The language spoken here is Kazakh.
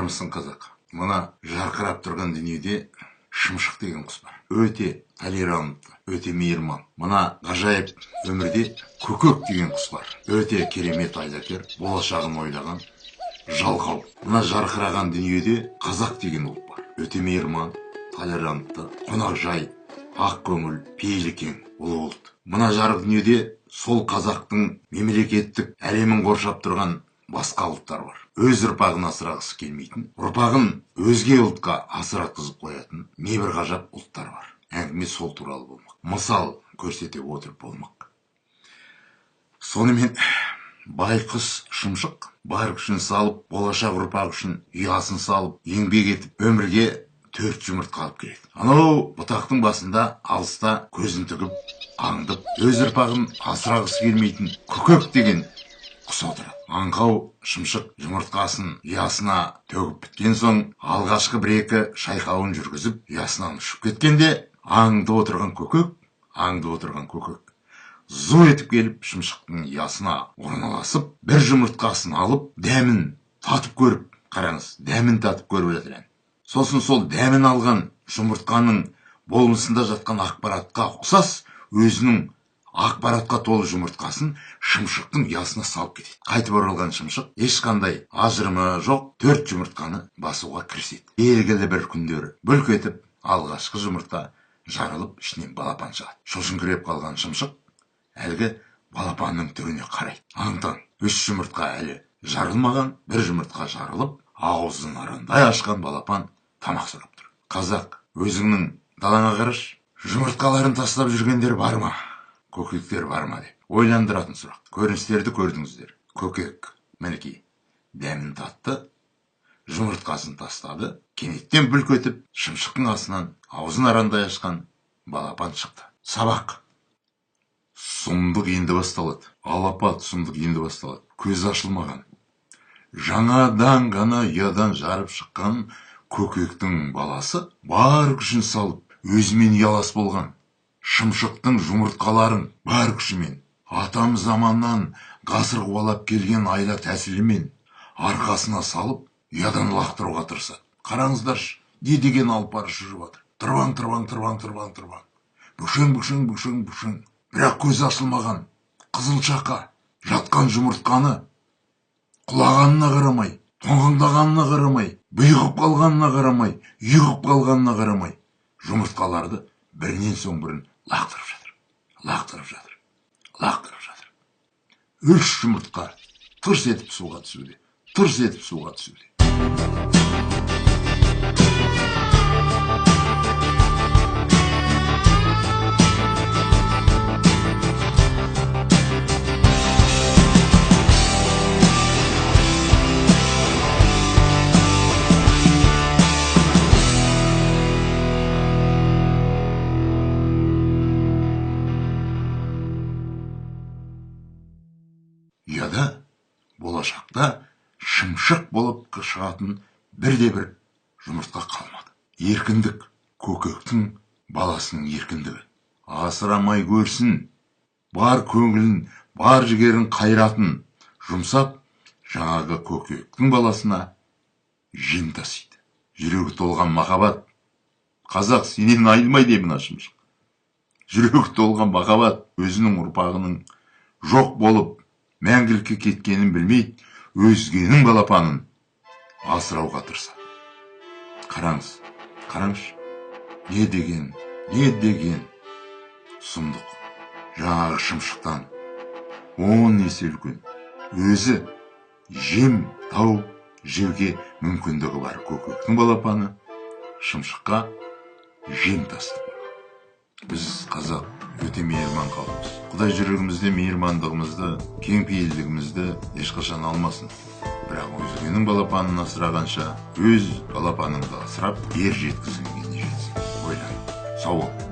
Армысың, қазақ! Мына жарқырап тұрған дүниеде шымшық деген құс бар. Өте толерантты, өте мейірман. Мына ғажайып өмірде көкек деген құс бар. Өте керемет айлакер, болашағын ойлаған жалқау. Мына жарқыраған дүниеде қазақ деген ұлт бар. Өте мейірман, толерантты, қонақжай, ақ көңіл, пейілі кең ұлы ұлт. Мына жарық дүниеде сол қазақтың мемлекеттік әлемін қоршап тұрған басқа ұлттар бар. Өз ұрпағын асырағысы келмейтін, ұрпағын өзге ұлтқа асыратқызып қоятын небір ғажап ұлттар бар. Әңгіме сол туралы болмақ. Мысал көрсете отырып болмақ. Сонымен байқұс шымшық бар күшін салып, болашақ ұрпақ үшін ұясын салып, еңбек етіп, өмірге 4 жұмыртқа алып келеді. Анау бұтақтың басында алыста көзін тігіп, аңдып, өз ұрпағын асырағысы келмейтін көкек деген құс отырады. Аңқау шымшық жұмыртқасын ұясына төгіп біткен соң, алғашқы бір-екі шайқауын жүргізіп, ұясынан ұшып кеткенде, аңдып отырған көкек зу етіп келіп, шымшықтың ұясына орналасып, бір жұмыртқасын алып, дәмін татып көріп, қараңыз, дәмін татып көріп жатыр. Сосын сол дәмін алған жұмыртқаның болмысында жатқан ақпаратқа ұқсас өзінің ақпаратқа толы жұмыртқасын шымшықтың ұясына салып кетеді. Қайтып оралған шымшық ешқандай ажырымы жоқ 4 жұмыртқаны басуға кіріседі. Белгілі бір күндері бүлк етіп алғашқы жұмыртқа жарылып ішінен балапан шығады. Шошыңқырап қалған шымшық әлгі балапанның түріне қарайды. Аң-таң, 3 жұмыртқа әлі жарылмаған, бір жұмыртқа жарылып, аузын арандай ашқан балапан тамақ сұрап тұр. Қазақ, өзіңнің далаңа қарашы, жұмыртқаларын тастап жүргендер бар ма? Көкектер бар ма деп ойландыратын сұрақ. Көріністерді көрдіңіздер. Көкек мінекей дәмін татты, жұмыртқасын тастады, кенеттен бүлк етіп шымшықтың астынан аузын арандай ашқан балапан шықты. Сабақ. Сұмдық енді басталады. Алапат сұмдық енді басталады. Көз ашылмаған, жаңадан ғана ұядан жарып шыққан көкектің баласы бар күшін салып, өзімен ұялас болған шымшықтың жұмыртқаларын бар күшімен, атам заманнан ғасыр қуалап келген айла тәсілімен арқасына салып, ұядан лақтыруға тырысады. Қараңыздаршы, не деген алпарыс жүріп жатыр. Тырбаң, тырбаң, тырбаң, тырбаң, тырбаң. Бүшің, бүшің, бүшің, бүшің. Бірақ көзі ашылмаған қызыл шақа жатқан жұмыртқаны құлағанына қарамай, тоңғаңдағанына қарамай, бұйығып қалғанына қарамай, ұйығып қалғанына қарамай, жұмыртқаларды бірінен соң бірін лақтырып жатыр, лақтырып жатыр, лақтырып жатыр. 3 жұмыртқа тырс етіп суға түсуде, тырс етіп суға түсуде. Ұяда болашақта шымшық болып шығатын бірде-бір жұмыртқа қалмады. Еркіндік, көкектің баласының еркіндігі. Асырамай көрсін, бар көңілін, бар жігерін, қайратын жұмсап, жаңағы көкектің баласына жем тасиды. Жүрегі толған махаббат. Қазақ, сенен айырмайды мына шымшық. Жүрегі толған махаббат өзінің ұрпағының жоқ болып мәңгілікке кеткенін білмейді, өзгенің балапанын асырауға тырысады. Қараңыз, қараңызшы, не деген, не деген сұмдық. Жаңағы шымшықтан 10 есе үлкен, өзі жем тауып жеуге мүмкіндігі бар көкектің балапаны шымшыққа жем тастап. Біз қазақ өте мейірман халықпыз. Құдай жүрегімізде мейірмандығымызды, кең пейілдігімізді ешқашан алмасын. Бірақ өзгенің балапанын асырағанша, өз балапаныңды асырап, ер жеткізгенге не жетсін. Ойлан. Сау бол.